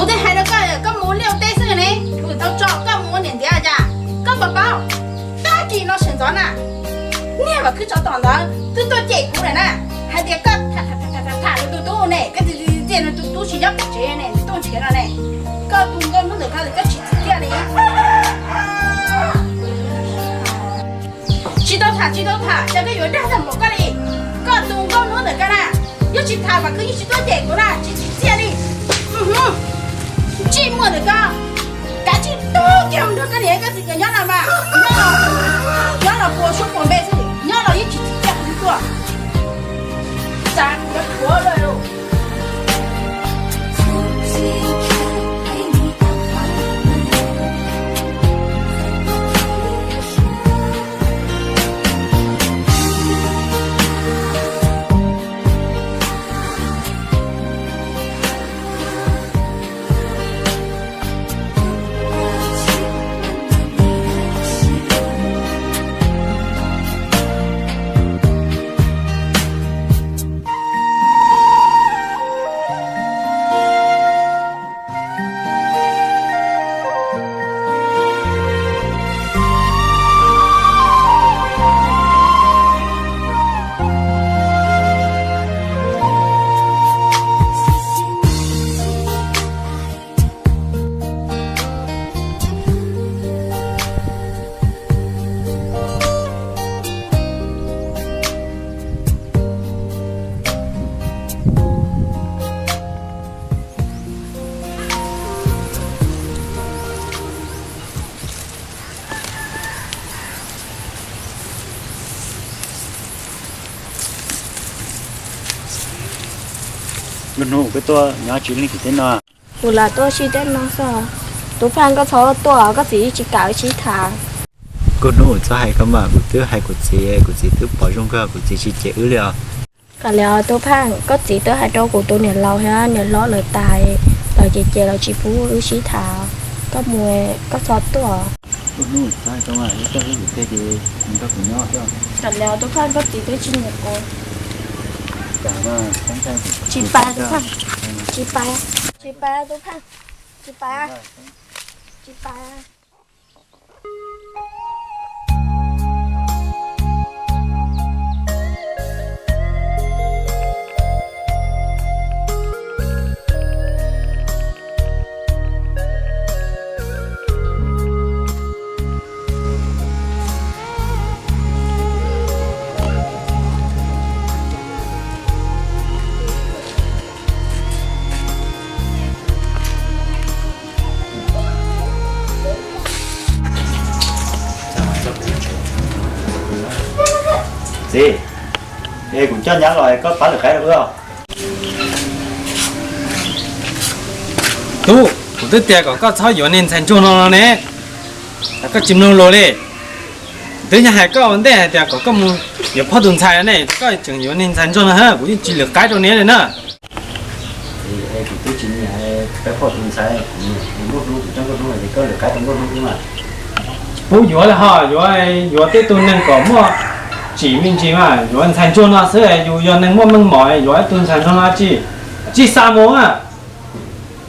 Kuv twb hais rau koj, koj mus liaj ua teb xwb ne, kuv tau tso koj mus ua niam ntiav cas? Koj puas paub, tag kis no sawv ntxov na, niag Vam Khwb tsov tom ntawd twb tuaj cem kuv lawm na, hais tias koj tham tham tham tham nws tus tub ne, koj txiv txiaj nws tus tub tsis nyob pem tsev ne, nws tuaj nrhiav no ne. Koj tus nkauj hnub ntawm ko koj tsis txiv txiaj li. Tsis tau tham, tsis tau tham, cas koj yuav dag tag npaum koj li. Koj tus nkauj hnub ntawm ko na, yog tsis tham mas koj yeej tsis tuaj cem kuv na, tsis txiv txiaj li. Ntsej muag ntawm ko, kav tsij tub kiag mus nrog koj niam koj txiv nkawd nyob no mas, nyob los puas suab puas npe xwb, nyob los yeej tsis txiv txiaj kuv tuaj. Txav kuv yuav tuav lawm. Lub hnub koj tuaj nyob tsis leej twg teb no. Kuv lam tuaj sib teb no xwb. Tub Phaj, koj txhob tuaj, koj txiv tsis kam wb sib tham. Koj hnub txhob hais koj mas, kuv twb hais kuv txiv, kuv txiv twb pom zoo kawg, kuv txiv tsis cem wb li os. Kav liam Tub Phaj, koj txiv twb hais rau kuv tus niam laus thiab niam hlob lawv tas, lawv ces ces lawv tsis pub wb sib tham. Koj mus, koj txhob tuaj. Koj hnub txhob hais koj mas, wb coj wb tus teg ces mus nrog kuv nyob xwb. Kav liam Tub Phaj, koj txiv twb tsis nyiam kuv. Tsis pab Tub Phaj, tsis pab Tub Phaj, tsis pab, tsis pab. Txiv, es kuv coj nyab los koj pab lwm qaib rau wb os. Tub, kuv twb tias kom koj txhob yuav niag ntxhais ntsuag no no ne, koj tsis mloog lus li. Kuv twb yog hais koj ua ntej hais tias kom koj mus yuav phauj tus ntxhais ne, koj tseem yuav niag ntxhais ntsuag no, kuv yeej tsis lwm qaib rau niag li na. Kuv twb tsis nyiam peb phauj tus ntxhais, kuv nyiam tus nkauj hnub, kuv coj nkauj hnub los ces koj lwm qaib rau nkauj hnub xwb mas. Tsis pub yuav li ho, yuav, yuav tej tug neeg kom muaj tsim me ntsis mas, yuav ntxhais ntsuag no xwb, yus yog neeg muaj meej mom yuav ib tug ntxhais ntsuag no tsis, tsis xa mus na.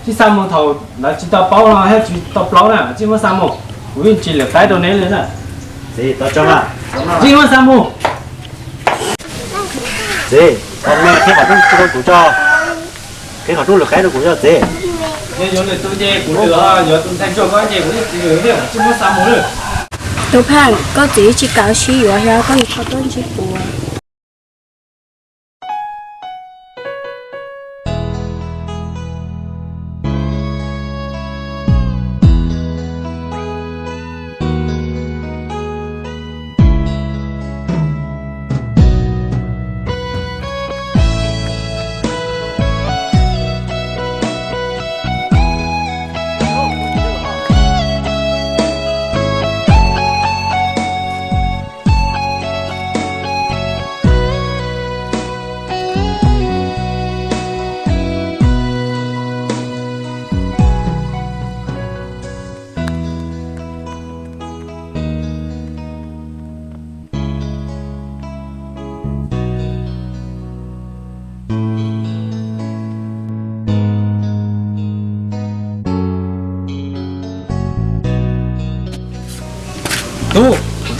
Tsis xa mus thaum lawv tsis tau paub no thiab tsis tau plaub na, tsis muab xa mus. Kuv yeej tsis lwm qaib rau neb li na. Tsis muab xa mus. Txiv, qhov no qhib qhov rooj rau kuv tso. Qhib qhov rooj lwm qaib rau kuv tso txiv. Yog yuav lwm tus ces kuv lwm, yuav tus ntxhais ntsuag ko ces kuv yeej tsis lwm thiab, tsis muab xa mus li. Tub Phaj, koj txiv tsis kam sib yuav thiab koj yuav txhob tuaj ntsib kuv.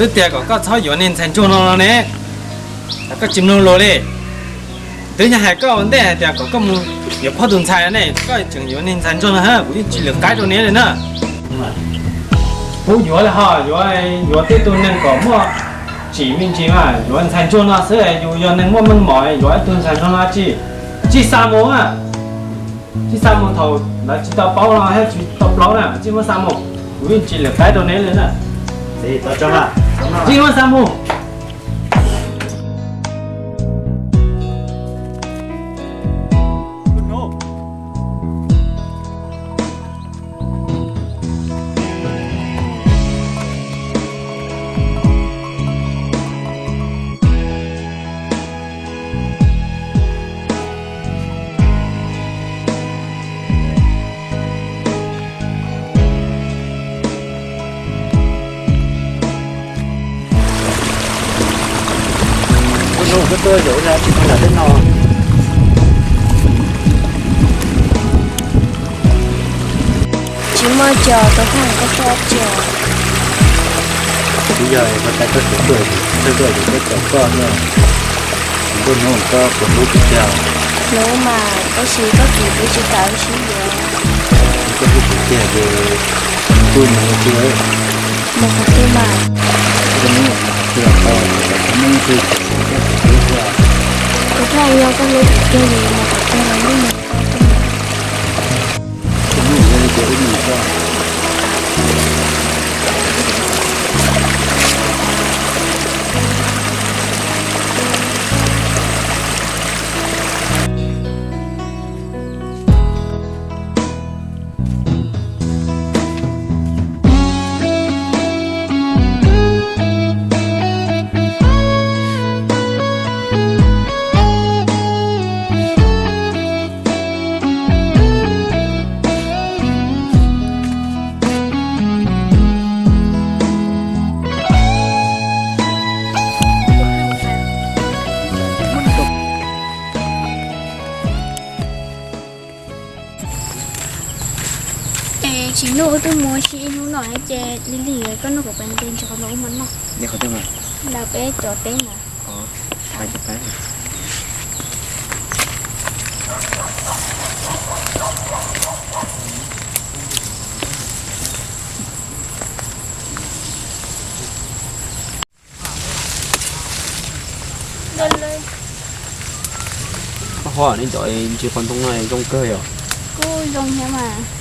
Twb tias kom koj txhob yuav niag ntxhais ntsuag no ne, koj tsis mloog lus li. Twb yog hais koj ua ntej hais tias kom koj mus yuav Phob tus ntxhais ne, koj tseem yuav niag ntxhais ntsuag no, kuv yeej tsis lwm qaib rau niag li na. Kuv yuav li ho yuav, yuav tib tug neeg kom muaj tsim me ntsis mas yuav ntxhais ntsuag no xwb, yus yog neeg muaj meej mom yuav ib tug ntxhais ntsuag no tsis, tsis xa mus a. Tsis xa mus thaum lawv tsis tau paub no thiab tsis tau plaub na, tsis muab xa mus. Kuv yeej tsis lwm qaib rau neb li na. Tsis muab xa mus. Koj tuaj zaum ua tsis tau lam teb no. Tsis muaj cos, tus kheej koj tuaj tsis. Twb yog koj tais koj tuaj, koj tuaj peb cov koj no. Kuv ntuj hnub koj puas hlub kuv tiag? Hlub mas, tab sis koj txiv kuv tsis kam sib yuav. Koj hlub kuv tiag ces kuv mus ua twg? Mus qhov twg mas? Koj mus qhov twg los tau, txawm koj muaj ib tug txiv koj tsis hlub tiag. Kuv thiaj yog koj hlub kuv tiag ces mus qhov twg los yeej mus tau. Es tsis noj, wb twb mus ua si ib hnub no ces lig lig, koj noj kuv pais ntes ntsis qhov ntawd wb mam noj. Ntes qhov twg mas? Ntawm peb cov teb ntawd. Koj ho nej cov ntsis qhov ntoo no zoo kawg yom? Kuj zoo thiab mas.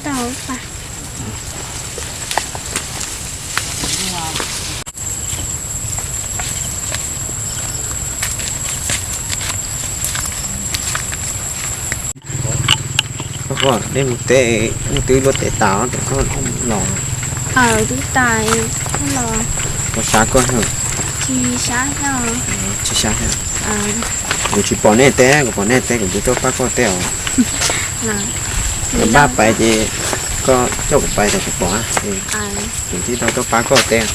Tau pa. Koj, nej mus teb, nej twb luaj teb tas, koj los? Twb tas, koj los? Puas sab koj? Tsis sab thiab. Tsis sab thiab. Kuv tsis pom nej teb, kuv pom nej teb kuv twb tuaj pab koj teb os. Kuv npaj pais ces koj coj kuv pais ces kuv pom. Kuv thiaj tau tuaj pab koj teb.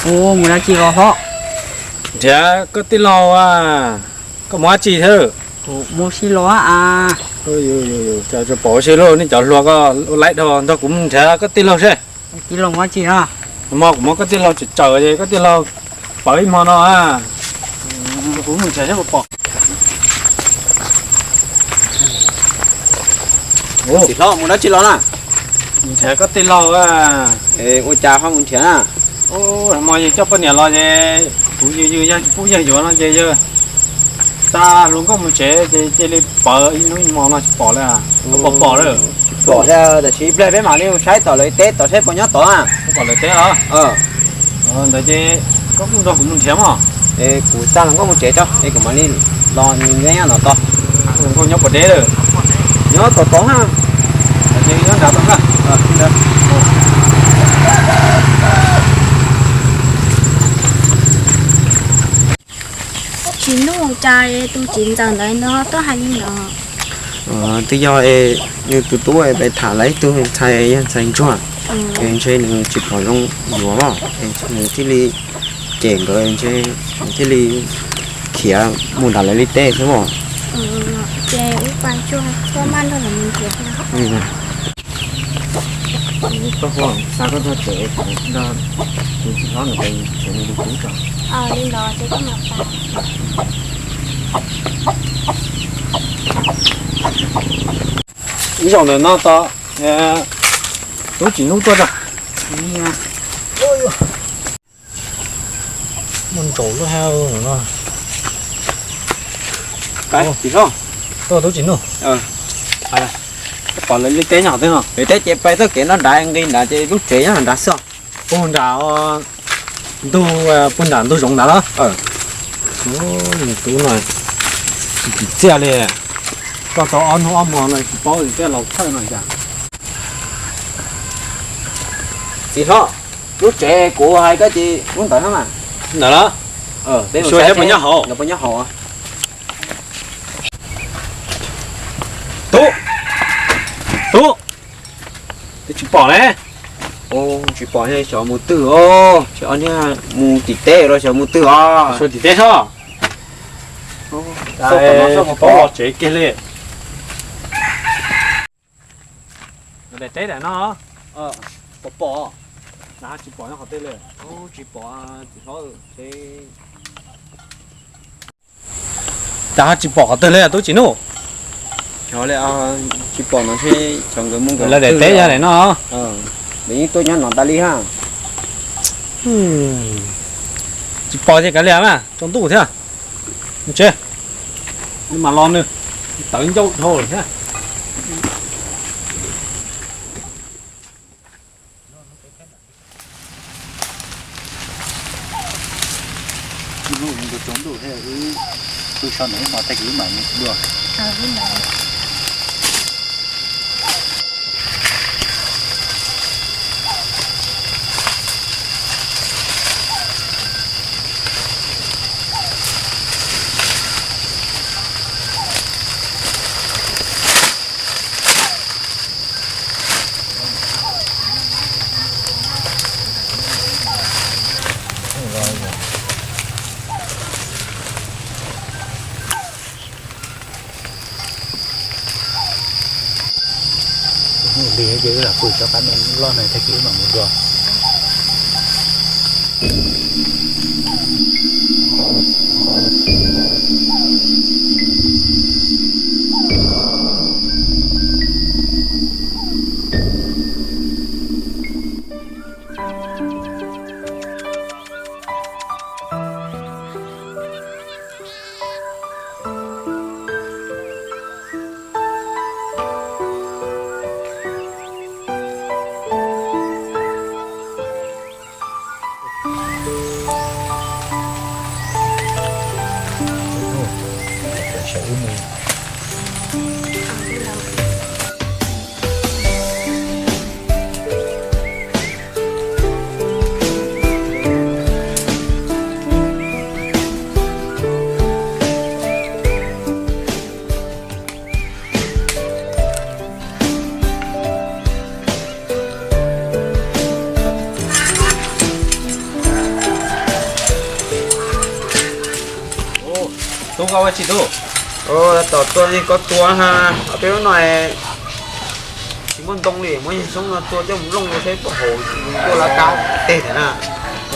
Ua, mus dab tsi los hlob? Nrhiav koj tij laug a. Koj mus dab tsi thiab? Kuv mus ua si los a. Pom ua si lauj, nej cov hluas koj ua laib dhau, nrog kuv mus nrhiav koj tij laug seb. Tij laug mus dab tsi no? Hmo kuv muab koj tij laug tsawm tsawm ces koj tij laug pawv ib hmo no a. Kuv mus nrhiav seb puas pom. Txiv hlob mus dab tsi los na? Nrhiav koj tij laug a. Ua cas ho mus nrhiav na? Hmo yog coj poj niam los ces kuv yws yws yog tsis pub yawg yuav no ces yawg xa hluas nkauj mus tsev ces cia li pawv ib hnub ib hmo no tsis pom li. Pom pom lawm. Tsis pom thiab, tam sim ib pliag peb mam li mus saib tom lawv teb tod seb puas nyob tod na. Pom lawv teb los? Ntawd ces koj kuj nrog kuv mus nrhiav mog. Es kuv xa hluas nkauj mus tsev tso es kuv mam li los nyob no tod. Hluas nkauj nyob puas deb lawm? Nyob tom tod na. Ces nyob nrad tod na. Txiv Nuj, cas tus txiv ntxawm ntawd no tuaj hais li ntawd? Twb yog es nws tus tub pais tham lawv ib tug ntxhais yog ntxhais ntsuag, ntshe nws tsis pom zoo yuav, nws thiaj li cem nkawd, ntshe nws thiaj li khiav mus nram lawv li teb xwb os. Ces wb pais tsuag tsuag maj nrog lawv mus nrhiav. Koj hu xav koj txog tsev nrog tus txiv hlob ntawd, tsev nws tus tub tso. Li ntawd ces koj mam pais. Ib zaug ntawm no tod, tub tsis hnub tuaj tso. Muaj ntsaum lub hab no. Txiv hlob, tub tsis hnub. Pom lawv li teb nyob twg no? Lawv teb ces pais txoj kev no nrad, nqis nrad ces lub tsev nyob nrad xwb. Puag nram ntug, puag nram ntug zoov nrad los? Nws tub no tsis tsim txiaj li. Koj tau ob hnub ob hmo no tsis paub li, tej laus thawj no cas. Txiv hlob, lub tsev kuv hais koj ces lub ntawd na mas. Ntawd los? Peb mus saib puas nyob hauv. Tub, tub, twb tsis pom ne. Tsis pom xyov mus twg os, xyov mus tim teb los xyov mus twg os. Xyov tim teb sob. Tsis paub los tsev kiag li. Daim teb daim no. Pom pom. Tsis pom qhov twg li. Tsis pom, txiv hlob. Cas ho tsis pom qhov twg li tub tsis hnub? Tsis pom no, lawv daim teb yog daim no. Nws yeej tuaj nyob no tas li ha. Tsis pom ces kav liam mas tsaus ntuj thiab. Tsev, nws mam los nws tawv ncauj dhau lawm thiab. Hnub no tsaus ntuj thiab, wb pw so ntawm lub hmo tag kis wb mam mus dua. Li ces wb lam pw so qab no loj na tag kis wb mam mus dua. Tub, koj ua tsi tub? Tab tom tua li koj tua ha, peb lub no tsis muaj ntoo li, muab yawg Xyoob no tua coj mus looj saib puas haum, tua lawv kab teg thiab na.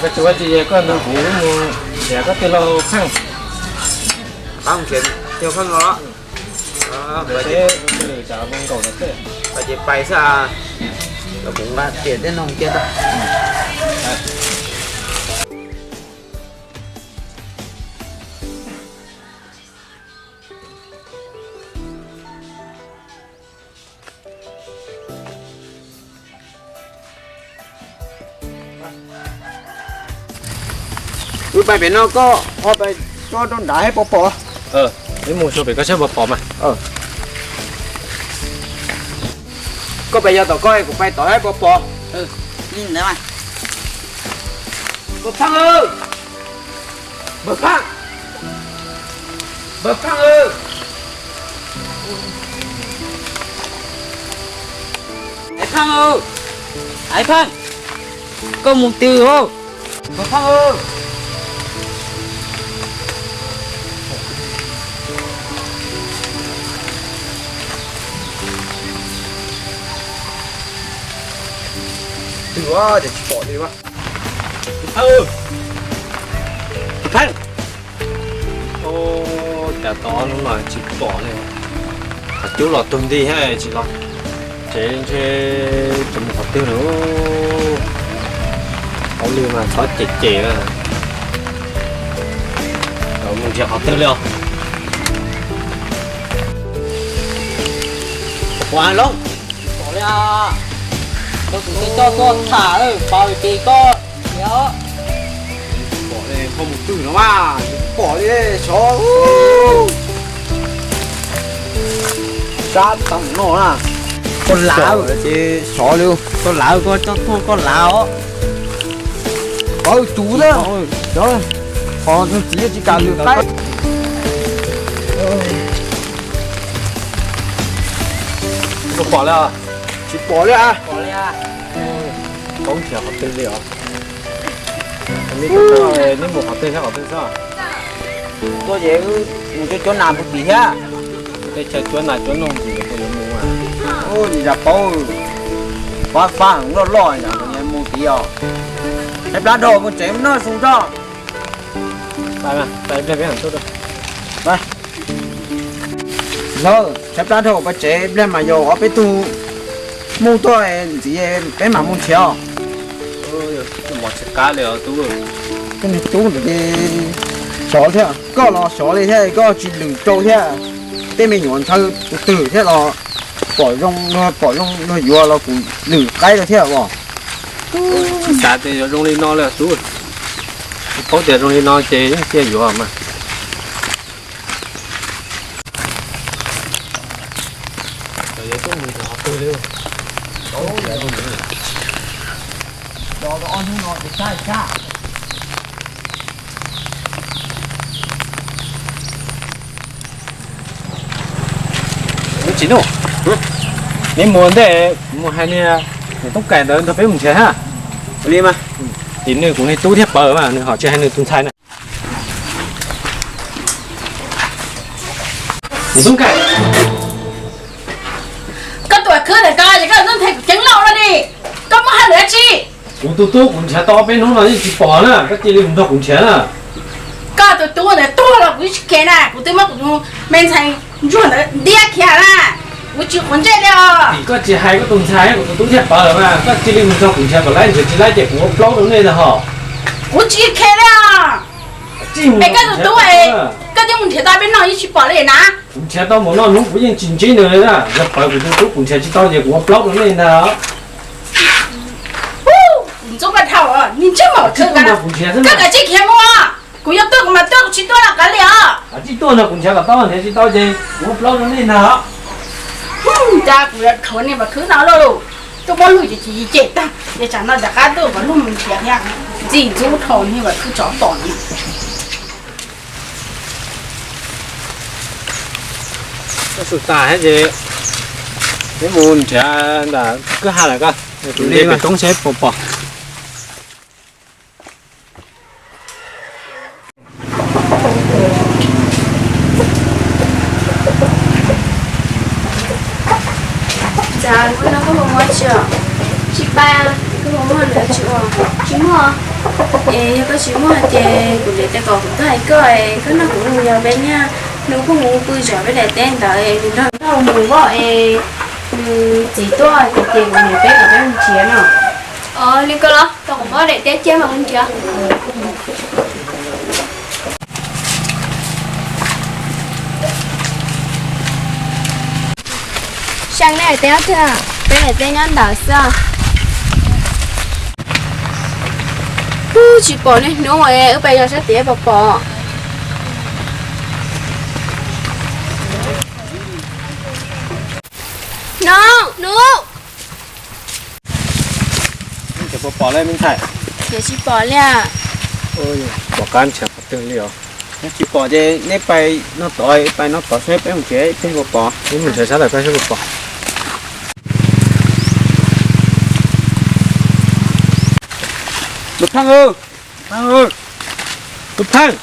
Koj tsis ua tsi, koj nrog kuv mus nrhiav koj tij laug Pheej. Qab mus nrhiav tij laug Pheej no los? Ces pais xwb, kuv nqa riam tej no mus cia tag. Wb pais pem no, koj ho pais tso rau nrad saib puas pom. Wb mus tso pem koj saib puas pom mas. Koj pais yog tom koj, kuv pais tom saib puas pom. Npawg Pheej, npawg Pheej. Npawg Pheej, Aiv Pheej, Aiv Pheej, koj mus twg os? Npawg Pheej, twg ces tsis pom li. Pheej, Pheej. Cas tau ob hnub no tsis pom li. Qhov cub los tug nti thiab tsis los tsev, ntshe tseem mus qhov twg lawm. Hauj lwm mas txhob cem cem na. Mus nrhiav qhov twg li os. Ua Loob, pom li os. Koj tus tij coj tuaj tham lawm, pom li koj. Pom li, koj mus twg no mas, pom li, sov. Sab tau mus noj na. Koj lav ces sov li, koj lav koj coj tuaj koj lav os. Pov tus na, qhov nws txiv tsis kam lwm qaib. Koj pom li os? Tsis pom li a. Poob nrhiav qhov twg li os? Neb mus qhov twg thiab qhov twg xwb? Tuaj ces mus cuab cuab nas puag tim thiab. Teb chaws cuab nas cuab noog ntxiv puas yuav mus? Ua li cas paub, fab fab loj loj mus tid os. Tshaib plab dhau mus tsev noj su tso. Hlawv, tshaib plab dhau pab tsev pliag mas yog ob peb tug mus tuaj ntxiv peb mam mus nrhiav. Koj niag tub ntawd ces sov thiab, koj los sov li thiab koj tsis lwm rau thiab. Tej me nyuam ntxhais tus twg thiab los pom zoo, pom zoo luag yuav los kuv lwm qaib rau thiab os. Tsis xav tias yuav zoo li no li os tub. Tsis paub tias zoo li no ces yeej cia yuav mas. Tsis nuj, neb mus ntej, mus hais niag Toob Kaim ntawd nrog peb mus nrhiav hab. Li mas, tim nws kuv niag tub thiab pawg mas nws ho tsis hais nws tus ntxhais na. Toob Kaim, koj tus khwb ntawm ko es koj ntxub nthe kuv ceeb loj no li, koj muab hais lus dab tsi? Kuv tus tub kuv nrhiav tau peb hnub no yeej tsis pom na, koj cia li mus nrog kuv nrhiav na. Koj tus tub ntawd tuag los kuv yeej tsis khev na, kuv twb muab kuv tus me ntxhais ntsuag ntawd ntiab khiav na, kuv tsis quav ntsej li os. Vim koj tsis hais koj tus ntxhais, kuv tus tub thiaj pawv mas, koj cia li mus nrog kuv nrhiav kom laib, nrhiav tsis laib ces kuv ua plaub rau nej ntag hos. Kuv tsis khev li os. Es koj tus tub, koj twb mus nrhiav tau peb no yeej tsis pom li na. Kuv nrhiav tau npaum no hnub kuv yeej tsis ntsib nws li na, yog pawv kuv tus tub kuv nrhiav tsis tau ces kuv ua plaub rau nej ntag. Kuv ntxub koj dhau, ntsej muag, koj kav tsij khiav mus, kuv yuav tuaj kuv mam tuaj, kuv tsis tuaj los kav liam os. Kav tsij tuaj no, kuv nrhiav kom tau, nrhiav tsis tau ces kuv ua plaub rau nej ntag. Cas kuv yuav rhuav nej mas khwb no lauj, tuaj muab luag ces cem cem tag, es tsam no rov qab tuaj kom luag mus nrhiav thiab, ntxim ntxub dhau niag mas khwb tsov tom no. Koj xub tas thiab ces peb mus nrhiav ntawm kwj ha lawm koj, kuv nce pem roob seb puas pom. Cas hnub no koj puas muaj tsi os? Tsis pab, koj puas muaj lwm tsi ua? Tsis muaj. Es yog koj tsis muaj ces kuv nrhiav tej kom kuv tuaj hais koj es koj nrog kuv mus yog peb niaj hnub kuj mus pw zov peb daim teb ntawd es nws nrog nrog mus voj es nws txiv tuaj ces kuv nrhiav peb kom peb mus nrhiav no. Os, li ko los, tos kuv muab daim teb cia mam mus nrhiav. Seej, nej daim teb nyob twg? Peb daim teb nyob ntawd xwb. Ub, tsis pom niaj hnub es wb pais zov sab tid puas pom. Nub, nub. Nrhiav puas pom li me ntxhais? Nrhiav tsis pom li. Pom qab nrhiav qhov twg li os? Yog tsis pom ces neb pais no tod, pais no tod saib peb mus tsev peb puas pom. Peb mus tsev sab tod peb saib puas pom. Tus Pheej, Tus Pheej,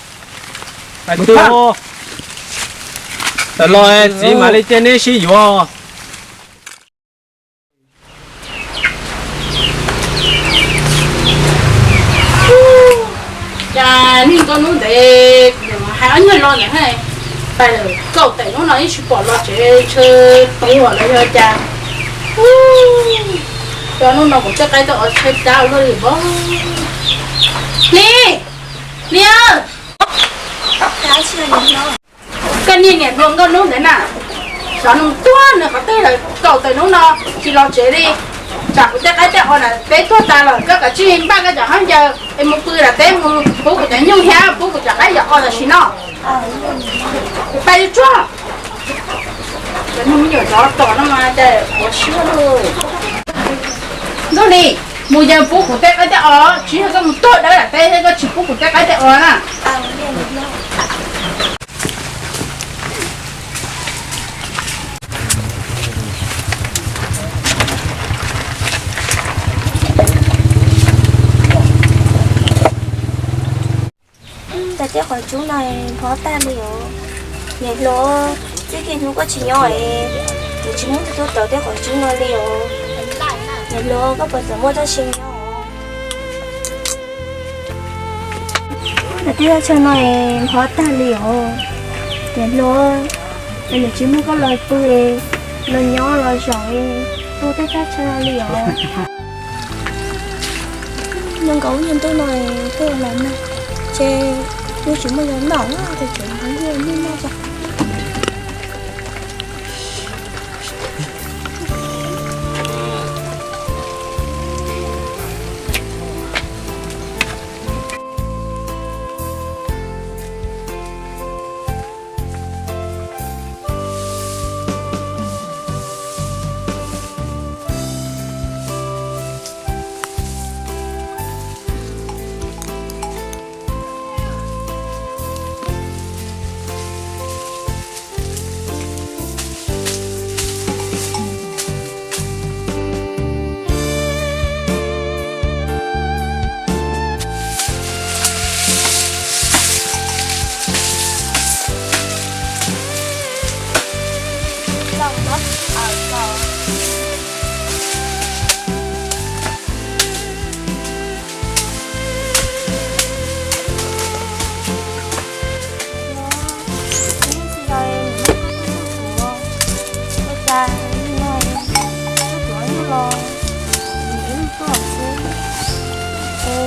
Tus Pheej, tawm los txiv mam li cia neb sib yuav. Cas niaj nkauj hnub ntev hais ob nyuag lo ntawd, pais lawm kaum tawm hnub no yeej tsis pom los tsev, ntshe tuag lawm los yog cas. Cov hnub no kuv tej qaib tej os tshaib plab ua luaj li os. Hli, Hli, koj niag niam hluas nkauj hnub ntev na, xyov nws tuag nws qhov twg lawm, kaum tawm hnub no tsis los tsev li. Tsam kuv tej qaib tej os na peb tuag tas lawm koj kav tsij npaj koj cov khaub ncaws es mus pw lawm teb mus pub kuv cov nyuj thiab pub kuv cov qaib cov os tam sim no. Pais tsuag. Cov niag me nyuam tsov tom no mas cas ua siab lauj. Ntuj ni, mus yawg pub kuv tej qaib tej os, tsis yog koj mus tuag dawb lawm teb thiab koj tsis pub kuv tej qaib tej os na. Cas tej qhov tsub no npho tag li os. Niam hluas, txij kiag hnub koj tsis nyob es kuv tsis muaj tus tuaj rauv tej qhov tsub no li os. Niam hluas, koj puas tseem muaj txoj sia nyob? Cas tej thaj chaw no npho tag li os. Niam hluas, es nws tsis muaj koj los pw, los nyob los zaum tu tej thaj chaw no li os. Nyob nkaus lub ntuj no tuaj los nag, ces yeej tsis muaj zog noj, tab sis hais tias noj noj tso.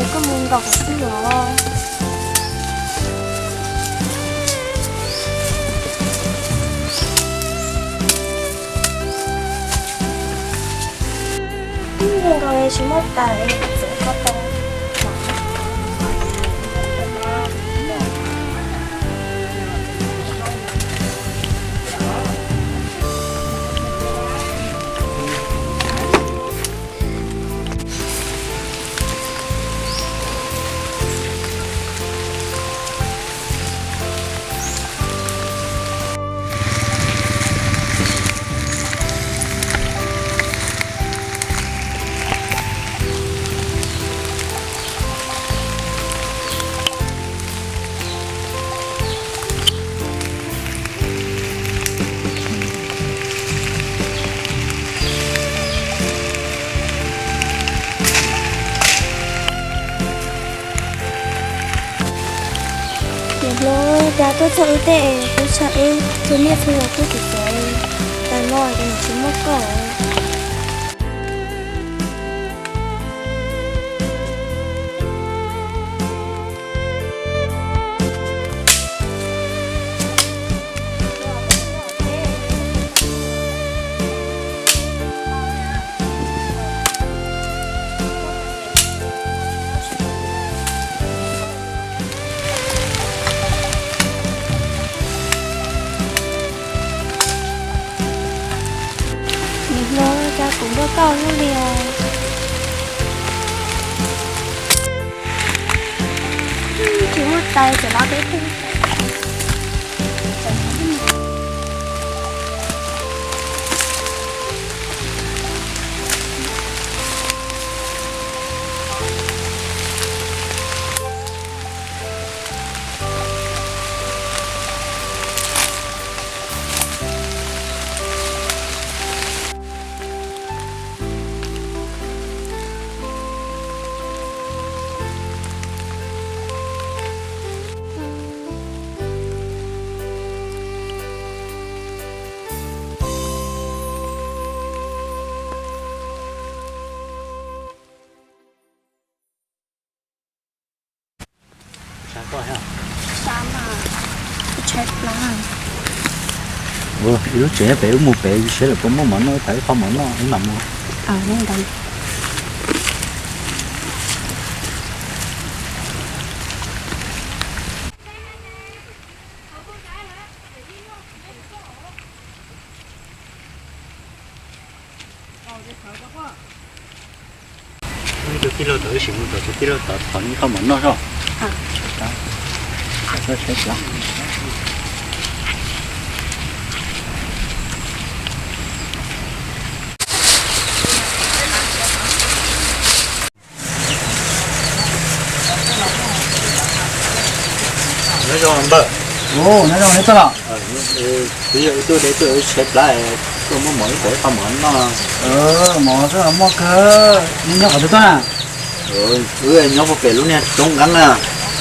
Koj mus nkaum qhov twg los? Ib nkaus tsis muaj tais txawm koj tau. Niam hluas, cas tuaj txog wb tej es kuj tshaj wb, tus niam txhua yog kuj tsis txawv, tas no ces tsis muaj koj. Niam hluas, cas kuv nrog koj ua luaj li os? Tsis muaj tais txawm los peb pheej. Ua, ib lub tsev pem, wb mus pem, saib lawv puas muaj mov noj, tau ib qho mov noj wb mam mus. Tus tij laug tod, wb sim mus tom tus tij laug tod thov nws ib qho mov noj soj. Nyob zoo npawg. Nyob zoo, neb tuaj los? Twb yog wb tuaj de tuaj wb tshaib plab, tuaj muab mov ib tag ib qho mov noj. Mov twb muaj kawg, neb nyob qhov twg tuaj na? Wb nyob puag pem lub niag roob nqeeb na.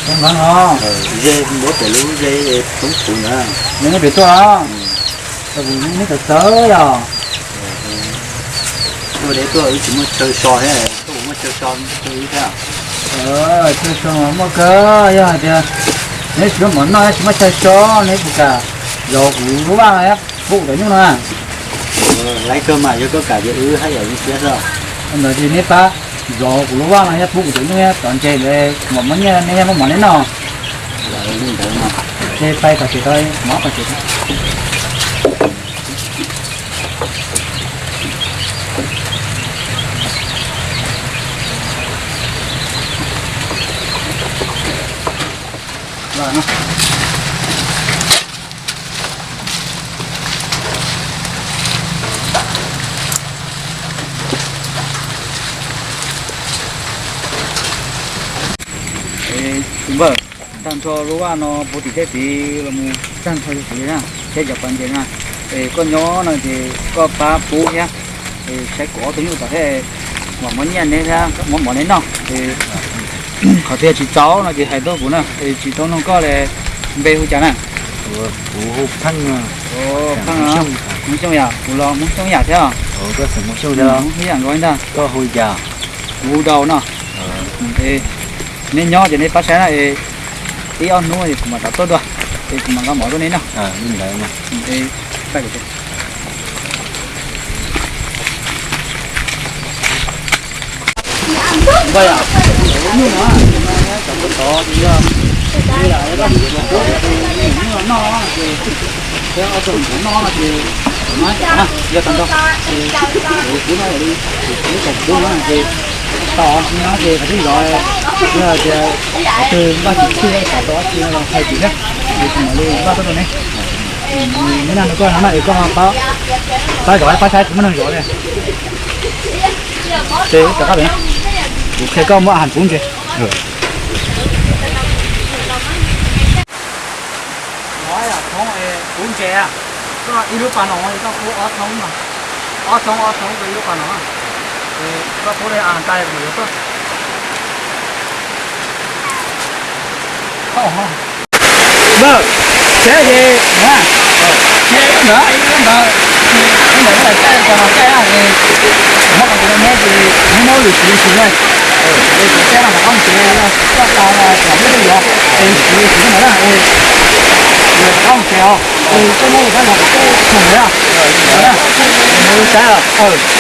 Roob nqeeb os. Ze npuab pem lub ze roob puv ntawd. Neb pem tuaj os? Neb txawv txawv yog. Tuaj de tuaj wb tsis muaj chaw so thiab, tuaj muaj chaw so rau wb thiab. Chaw so muaj kawg, yog hais tias neb tsis muaj mov noj, tsis muaj chaw so, neb puas kam zov kuv lub vaj no thiab pub kuv cov nyuj no na? Laib kawg mas, yog koj kam ces wb haj yam zoo siab xwb. Ntawd ces neb pab zov kuv lub vaj no thiab pub kuv cov nyuj thiab, tom ntses ntawd mam muab nyiaj neb thiab muab mov neb noj. Ces pais tom tsev tau, mov tom tsev tau. Tus npawg, tag nrho lub vaj no puv tim tej tid los mus tag nrho yog kuv li na, thiab cov pas ntses na. Es koj nyob no ces koj pab pub thiab, es saib kuv ob tug nyuj tom thiab, mam muab nyiaj neb thiab muab mov neb noj. Qhov twg tsis txaus no ces hais tuaj kuv na, es tsis tau nug koj li, npe hu cas na? Kuv hu Pheej. Pheej, Hmoob Xyooj yam, kuv los Hmoob Xyooj yam thiab. Hmoob Xyooj yam nkaus ntag. Koj hu cas? Kuv hu Dau no. Neb nyob ces neb pab saib na, es ib ob hnub es kuv mam rov tuaj dua, es kuv mam nqa mov tuaj neb noj. Vaj yam, lub nyuj no, cov tod ces yog, nyuj no noj ces, thiab ob tug ntxuav noj no ces, no, yog tag nrho ces, kuv no li, kuv kom kuv no ces, tos no ces qhov twg zov, yog tias qhov twg npaj tsis txhij, xav tau dab tsi los hais kuv thiab, es kuv mam li npaj tuaj rau neb. Neb nug koj no na es koj pab zov, pab saib kuv muaj neeg zov li. Ces rov qab pem, kuv qhia koj muab a has pub ntses. Thoob es pub ntses, koj ib lub pas no es koj pub ob thoob, ob thoob ob thoob rau ib lub pas no, es koj pub li a tas kuv yuav tuaj. Npawg, tsev ces ntawd, ntawd, ntawd, ntawd caij cov no caij na, es muab qhov ntawd neb ces neb muab lwm siv lwm siv na, es cov caij no rov qab mus tsev, koj tas los kom muab tuaj yuav, es siv lwm siv ntawd na, es rov qab mus tsev os, es koj muab lwm qab los kuv tuaj khoom ntawd na, ntawd na, saib os.